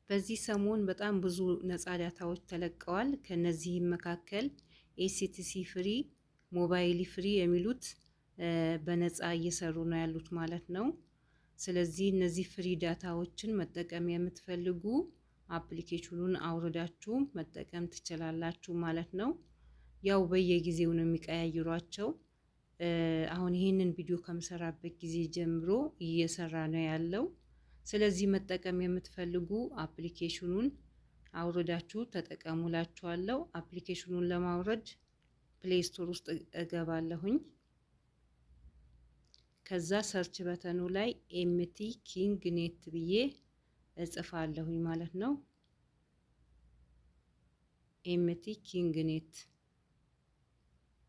በዚህ ሰሞን በጣም ብዙ ነጻ ዳታዎች ተለቀዋል። ከነዚህም መካከል STC Free፣ Mobily Free የሚሉት በነጻ እየሰሩ ነው ያሉት ማለት ነው። ስለዚህ እነዚህ free ዳታዎችን መጠቀም የምትፈልጉ አፕሊኬሽኑን አውርዳችሁ መጠቀም ትችላላችሁ ማለት ነው። ያው በየጊዜው ነው የሚቀያይሯቸው። አሁን ይህንን ቪዲዮ ከምሰራበት ጊዜ ጀምሮ እየሰራ ነው ያለው። ስለዚህ መጠቀም የምትፈልጉ አፕሊኬሽኑን አውርዳችሁ ተጠቀሙላችኋለሁ። አፕሊኬሽኑን ለማውረድ Play Store ውስጥ እገባለሁኝ። ከዛ search button ኑ ላይ MT King Net ብዬ እጽፋለሁኝ ማለት ነው። MT King Net፣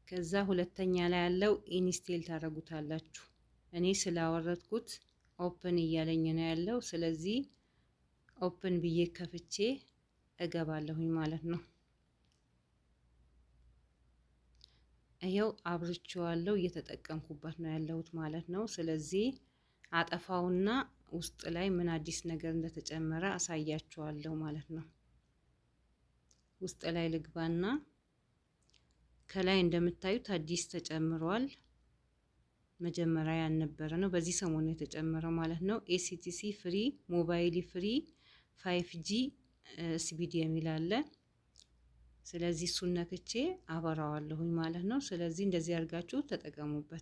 ከዛ ሁለተኛ ላይ ያለው install ታደርጉታላችሁ። እኔ ስላወረድኩት open እያለኝ ነው ያለው። ስለዚህ open ብዬ ከፍቼ እገባለሁኝ ማለት ነው። ይኸው አብርቼዋለሁ፣ እየተጠቀምኩበት ነው ያለሁት ማለት ነው። ስለዚህ አጠፋውና ውስጥ ላይ ምን አዲስ ነገር እንደተጨመረ አሳያችኋለሁ ማለት ነው። ውስጥ ላይ ልግባና ከላይ እንደምታዩት አዲስ ተጨምሯል። መጀመሪያ ያልነበረ ነው። በዚህ ሰሞን ነው የተጨመረው ማለት ነው። STC Free፣ Mobily Free፣ 5G speed የሚል አለ። ስለዚህ እሱን ነክቼ አበራዋለሁኝ ማለት ነው። ስለዚህ እንደዚህ አድርጋችሁ ተጠቀሙበት።